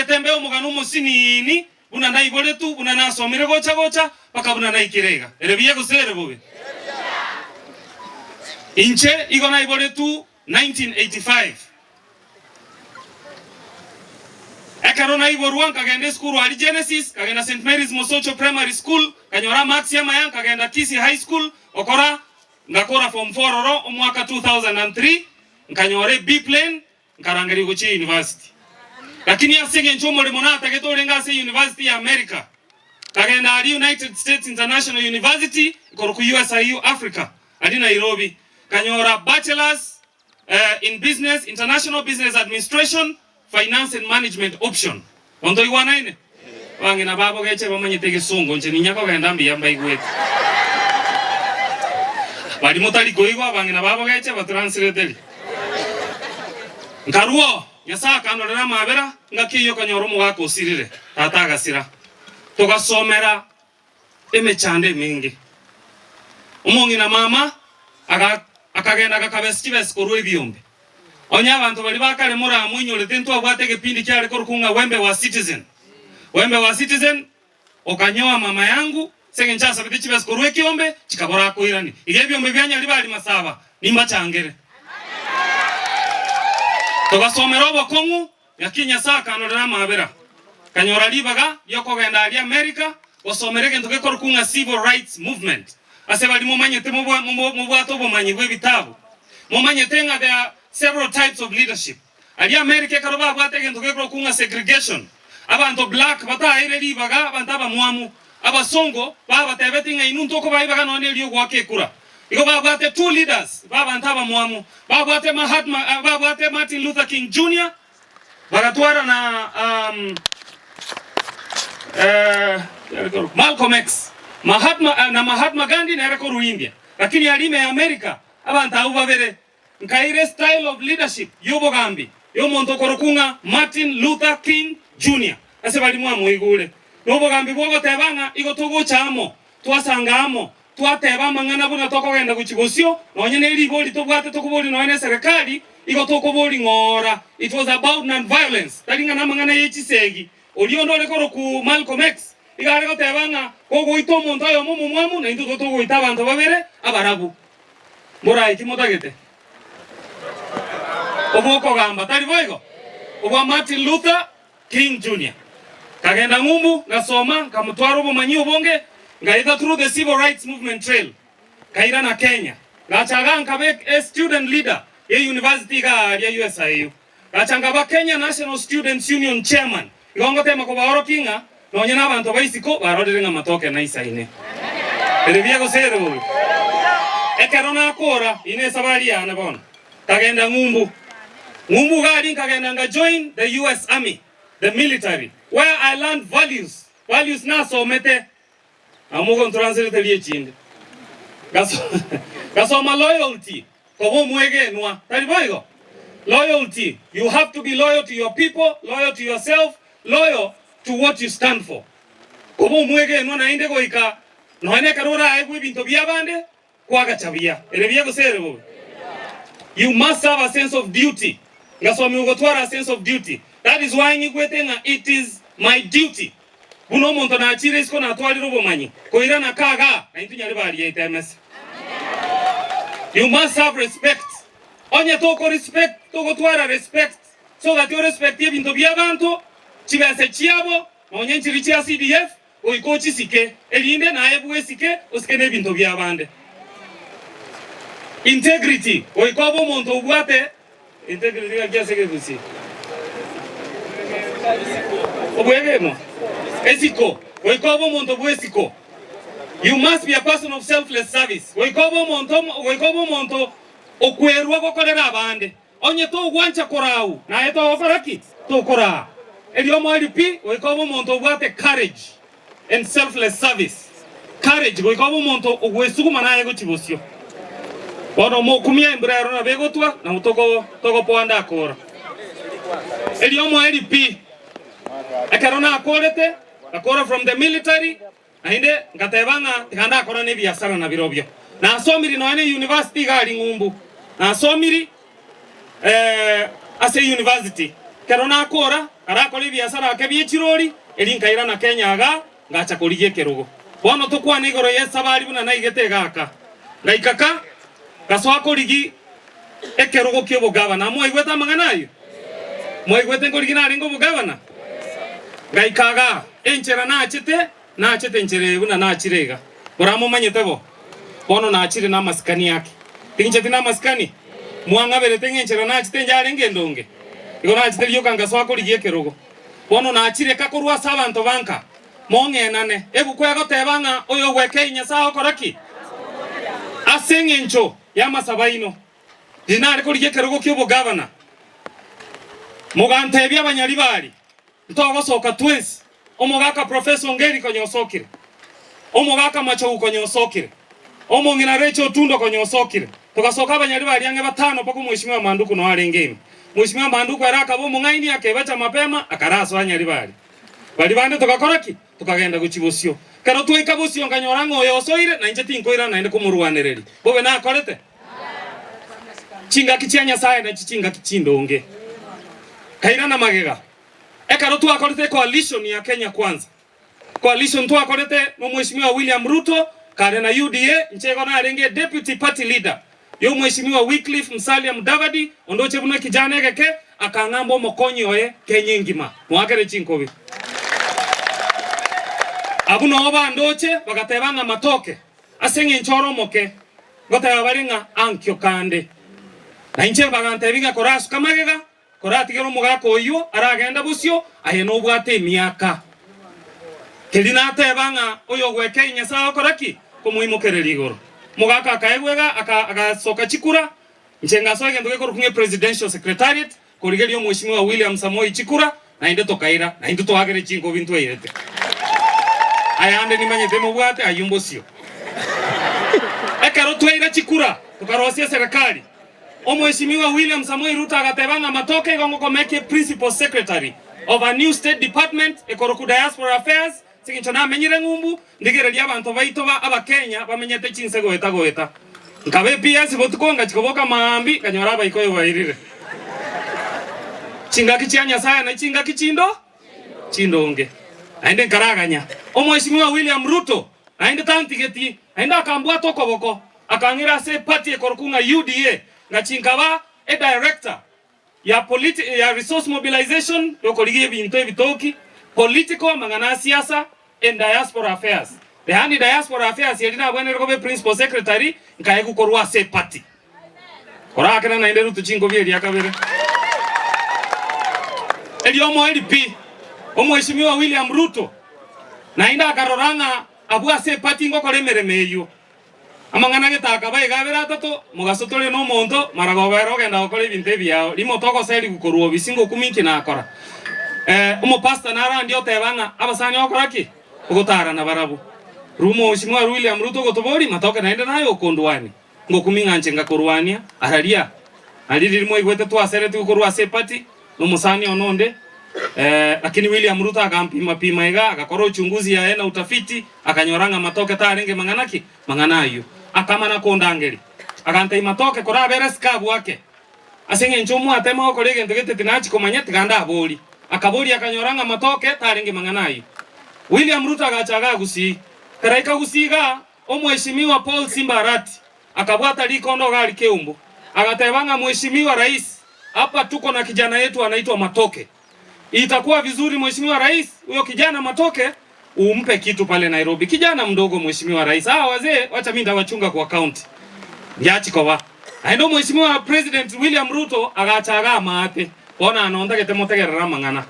Ntagete mbe omogano omosiniini, buna naiboretwe, buna nasomire gocha gocha, mpaka buna naikire iga. Ere buya gose ere bobe? Inche igo naiboretwe 1985. Ekero naiborwa nkagenda esukuru aria Genesis, nkagenda St Mary's Mosocho Primary School, nkanyora amarks amaya, nkagenda Kisii High School gokora, ngakora form four ororo omwaka 2003, nkanyora e B plain, nkarangeria gochia university. Lakini ase eng'encho omoremo natagete orenge ase university ya America, nkagenda aria United States International University ekorokwa USIU Africa aria Nairobi, nkanyora bachelors in Business, International Business Administration, Finance and Management option. Bono toigwanaine? Abang'ina babo geche bamanyete egesongo, inche ninya kogenda mbuya mbaigwete. Baria motari koigwa abang'ina babo geche batranslaterie. Nkarua oo, Nyasae akandorera amabera, ngaki eyio okanyora omogaka osirire, tata agasira. Togasomera emechando emenge. Omong'ina mama aga akagenda agakabesa chibesa korwa ebiombe. Onye abanto baria ba kare moramoinyorete ntwabwate egepindi kiare korokwa ng'a Wembe wa Citizen. Wembe wa Citizen okanyoa mama yangu ase eng'encho asabete chibesa korwa ekiombe chikabora akoiranie. Iga ebiombe bia Nyaribari Masaba nimbachangere. Togasomera obokong'u Naki Nyasae akanorera amabera, akanyora ribaga ri'okogenda aria Amerika gosomera egento gekorokwa ng'a Civil Rights Movement. Ase baria momanyete mobwate obomanyi bw'ebitabu, momanyete ng'a there are several types of leadership. Aria Amerika ekero babwate egento gekorokwa ng'a segregation, abanto black bataeire ribaga abanto abamwamu, abasongo babatebetie ng'a inwe ntokobaa ribaga nonya neria ogoaka ekura. Igo babwate two leaders b'abanto abamwamu, babwate Mahatma, babwate Martin Luther King Junior, bagatwara na um, eh, Malcolm X, Mahatma, eh, na Mahatma Gandhi nere korwa India. Lakini aria ime ya America, abanto abwo babere nkaira estyle of leadership y'obogambi y'omonto okorokwa ng'a Martin Luther King Junior, ase baria mwamoigure. Nobogambi bw'ogoteba ng'a igo togocha amo, twasanga amo, Twateba amang'ana buna tokogenda gochia bosio, nonye ne ribori tobwate tokobori nonye ne serikali, igo tokobori ng'ora. It was about non violence, tari ng'a namang'ana ye chisegi. Oria onde ore korokwa Malcolm X, iga are goteba ng'a kogoita omonto oyomo omomwamu, naintwe tobe togoita abanto babere abarabu. Mborae ki motagete? Obwokogamba, tari boigo? Obwa Martin Luther King Junior. Nkagenda ng'umbu, ngasoma, nkamotwara obomanyi obonge, ngaeta through the civil rights movement trail, nkairana Kenya. Ngacha igaa nkaba e student leader ye university igaa aria USIU. Ngacha nkaba Kenya National Students Union chairman. Igo ngotema kobaorokia ng'a nonye na abanto ba isiko barorire ng'a matoke naisaine. Ere buya gose ere bobe? Ekero nakora, ine esabari yane bono. Nkagenda ng'umbu. Ng'umbu iga aria nkagenda nga join the US army, the military, where I learned values, values nasomete, nabo mogontranslateria echinde. Ngasoma loyalty, koba omwegenwa, tari boigo? Loyalty, you have to be loyal to your people, loyal to yourself, loyal to what you stand for. Koba omwegenwa naende goika nonya nekero oraegwe ebinto biabande, Kwagacha buya. Ere buya gose ere bobe? You must have a sense of duty. Ngasomiwa gotwara a sense of duty. That is why nyigwete ng'a it is my duty buna omonto nachire isiko natwarire obomanyi koirana ka igaa na intwe nyare bariete emesa. You must have respect. Onye toko respect togotwara respect so that orespectie ebinto biabanto, chibesa chiabo, nonye nchiri chia CDF, Goika ochisike, erinde naye bwesike osike nebinto biabande. Integrity, goika obe omonto obwate integrity gaki ase egegusi. Obwegenwa, esiko, goika obe omonto bwesiko. You must be a person of selfless service. Goika obe omonto goika obe omonto okwerua gokorera abande. Onye togwancha koraau, naye togokora ki? Tokoraa. Erio omoerio pi, goika obe omonto obwate courage and selfless service. Courage, goika obe omonto ogwesuguma naye gochia bosio. Bono omokumia embura ero nabo egotwa, nabo toko togopoa ndakora. Erio omoerio pi, ekero nakorete, ngakora from the military, Naende ngateba ng'a tiga ndakorane ebiasara nabirobio. Nasomiri nonya ne university iga aria ng'umbu. Nasomiri ase university. Ekero nakora, arakore ebiasara ake bie chirori, erio nkairana Kenya igaa, ngacha korigia ekerogo. Bono tokwane igoro y'esabari buna naigete egaka. Ngaika ka, ngasoa korigi ekerogo ki'obogavana. Mwaigwete amang'ana ayio? Mwaigwete nkorigi narenge obogavana? Ngaika igaa, enchera nachete, nachete enchera eye buna nachire iga. Moramomanyete bo? Bono nachire namasikani ake. Tincheti namasikani? Mwang'aberete ng'a enchera nachete inche arenge endonge? Igo nachete rioka ngasoa korigia ekerogo. Bono nachire ka korwa ase abanto ba nka, mong'enane. Ebuku egoteba ng'a oyogwekei Nyasae ogokora ki? Ase engencho y'amasabo aino, riria nare korigia ekerogo ki'obogavana, mogantebia abanyaribari, Ntogosoka twensi, omogaka Professor Ongeri konya osokire, omogaka Machogu konya osokire, omong'ina Rachel Otundo konya osokire. Togasoka abanyari baria ang'e batano mpaka omweshimiwa Manduku noo arenge ime. Mweshimiwa Manduku ere akaba omong'aini akebacha mapema akarasoa nyaribari. Baria bande togakora ki? Tokagenda gochia bosio. Ekero twaika bosio nkanyora ng'a oyo osoire na inche tinkoirana naende komorwanereria. Bobe nakorete? Chingaki chia Nyasae nachi chingaki chindonge. Kairana magega. Ekero twakorete ecoalition ya Kenya Kwanza, coalition twakorete nomweshimiwa William Ruto kare na UDA, inche igo narenge deputy party leader yomweshimiwa Wycliffe Musalia Mudavadi, ondoche buna ekijana egeke, akang'amba omokonyi oye Kenya engima. Moakere chinkobi. Abwo noo bandoche bagateba ng'a matoke ase eng'encho ore omoke, ngoteba bare ng'a ankio kande. Na inche bagantebia ng'a korasuka magega, Koratigere omogaka oyio aragende bosio, aye nobwate emiaka. Keria nateba ng'a oyogwekei Nyasae agokora ki? Komoimokereria igoro. Omogaka akaegwa iga, aka, agasoka chikura, inche ngasoa egento gekorokwa ng'a Presidential Secretariat, korigeria omweshimiwa William Samoei chikura, naende tokaira, naintwe toagere chinkobi ntwairete. Ayande nimanyete mobwate ayio mbosio. Ekero twaira chikura, tokarosia eserekari. Omweshimiwa William Samoei Ruto agateba ng'a matoke igo ngokomekia Principal Secretary of a new State Department ekorokwa Diaspora Affairs ase eng'encho namenyire ng'umbu ndigererie abanto baito ba Abakenya bamenyete chinse goeta goeta. Nkaba ePS botuko ngachia koboka maambi nkanyora Abaikoyo bairire. Chingaki chia Nyasaye na chingaki chindo chindonge. Naende nkaraganya Omweshimiwa William Ruto naende tantigetie naende akambwata okoboko Akang'ira ase eparty ekorokwa ng'a UDA, ngachia nkaba edirector ya politi ya resource mobilization yokorigia ebinto ebitoki, political amang'ana a siasa and diaspora affairs. Yaani diaspora affairs eria nabwenerete koba eprincipal secretary nkaegwa korwa ase eparty. Korakena naende Ruto chinkobi eria kabere. Erio omoerio pi, Omweshimiwa William Ruto naende akarora ng'a abwo ase eparty ngokora emeremo eyio. Amang'ana gete akaba iga abere atato, mogaso tore nomonto, maragoba ere ogenda gokora ebinto ebiao, rimo togoserigwa korwa obisi ngokumi inki nakora. Eh, omopastor narandie oteba ng'a abasani ogokora ki? Ogotara nabarabwo. Rumo Mheshimiwa William Ruto ogotoboria, matoke naende naye okondwania, ngokumi ng'a inche ngakorwania, araria. Nario riria mwaigwete twaseretigwe korwa ase eparty, nomosani one onde, eh, lakini William Ruto akampima pima iga, agakora uchunguzi yaye na utafiti, akanyora ng'a matoke tarenge mang'ana ki? Mang'ana ayio. Akamana kondangeria, agantebia matoke korabere sikabu ake, ase eng'encho omwatema gokora egento gete tinachi komanya, tiga ndaborie. Akaboria akanyora ng'a matoke tarenge mang'ana ayio. William Ruto agacha igaa Gusii. Karaika Gusii igaa, Omweshimiwa Paul Simba Arati akabwata rikondo iga aria Keumbu, agateba ng'a Mheshimiwa Rais, hapa tuko na kijana yetu anaitwa Matoke. Itakuwa vizuri Mheshimiwa Rais, huyo kijana Matoke umpe kitu pale Nairobi. Kijana mdogo Mheshimiwa Rais. Hawa wazee wacha mimi ndawachunga kwa county. Ndiachi koba. Naende Omweshimiwa President William Ruto agacha iga amaate. Bono ano ntagete motegerere amang'ana.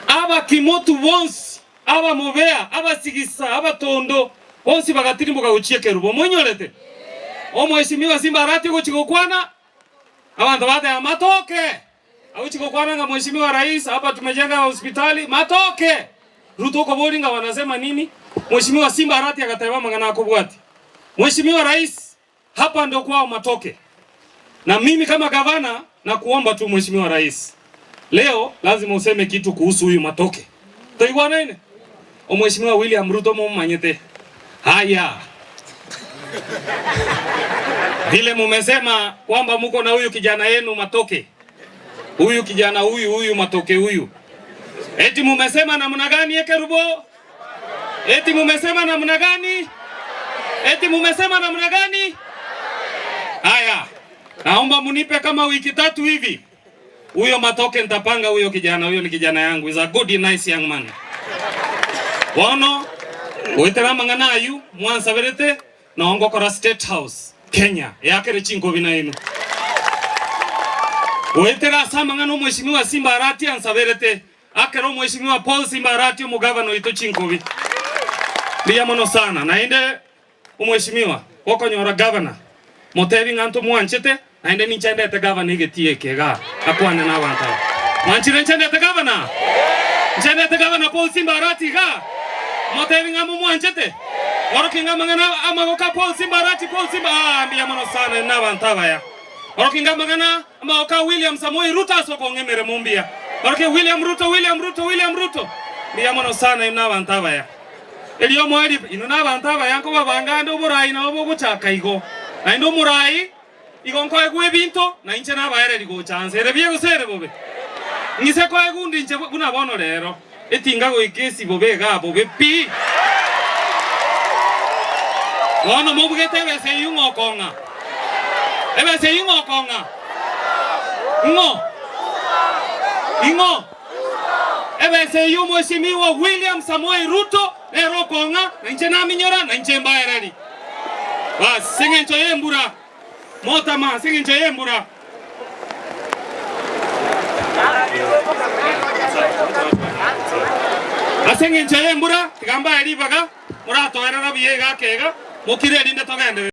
Abakimotu bonsi Abamobea, abasigisa, abatondo, bonsi bagatirimboka gochia ekerubo. Moinyorete? Omweshimiwa Simba Arati ogochia gokwana, abanto bateba matoke! Agochia gokwana ng'a Mheshimiwa Rais, hapa tumejenga hospitali, matoke! Ruto okoboria ng'a wanasema nini? Mheshimiwa Simba Arati agateba amang'ana akobwatia. Mheshimiwa Rais, hapa ndo kwao matoke. Na mimi kama gavana nakuomba tu Mheshimiwa Rais, leo lazima useme kitu kuhusu huyu Matoke. Toigwanaine? Omweshimiwa William Ruto momanyete. Haya. Vile mumesema kwamba muko na huyu kijana yenu Matoke. Huyu kijana huyu huyu matoke huyu. Eti mumesema namna gani Ekerubo? Eti mumesema namna gani? Eti mumesema namna gani? Haya, naomba munipe kama wiki tatu hivi. Huyo matoke nitapanga huyo kijana, huyo ni kijana yangu. Is a good nice young man. Bono goetera amang'ana ayio mwansaberete noo ngokora State House Kenya eakere chinkobi nainwe. Goetera ase amang'ana omweshimiwa Simba Arati ansaberete Akere omweshimiwa Paul Simba Arati omogavana oito chinkobi. Mbuya mono sana. Naende omweshimiwa gokonyora gavana motebi ng'a ntomwanchete naende ninche ndete gavana egetii eke igaa akwane na abanto aba. Mwanchire inche ndete gavana? Inche ndete gavana Paul Simba Arati igaa? Motebi ng'a momwanchete? Orokia ng'a amang'ana amagoko a Paul Simba Arati Paul Simba aah mbuya mono sana inwe nabanto abaya. Orokia ng'a amang'ana Amagoko a William Samoei Ruto ase okong'a emeremo mbuya. Orokia William Ruto, William Ruto, William Ruto. Mbuya mono sana inwe nabanto abaya. Erio omoerio, inwe nabanto abaya nkobabanga ande oborai nabo bogochaka igo. Naende omorai igo nkoegwa ebinto na inche nabaereria gocha nse. Ere buya gose ere bobe? Ng'ise koegwa undi inche buna bono rero, etinga goika esi bobe igaa bobe pi. Bono mobugete ebesa eyio ng'a okong'a. Ebesa eyio ng'a okong'a. Ng'o? Ing'o? Ebesa eyio Mheshimiwa William Samoei Ruto nere okong'a, na inche naminyora, na inche mbaereri. Bas, ase eng'encho y'embura, motama ase eng'encho y'embura. Ase eng'encho y'embura, tiga mbae ribaga, moratoerera buya iga ake iga, mokire erinde togenderere.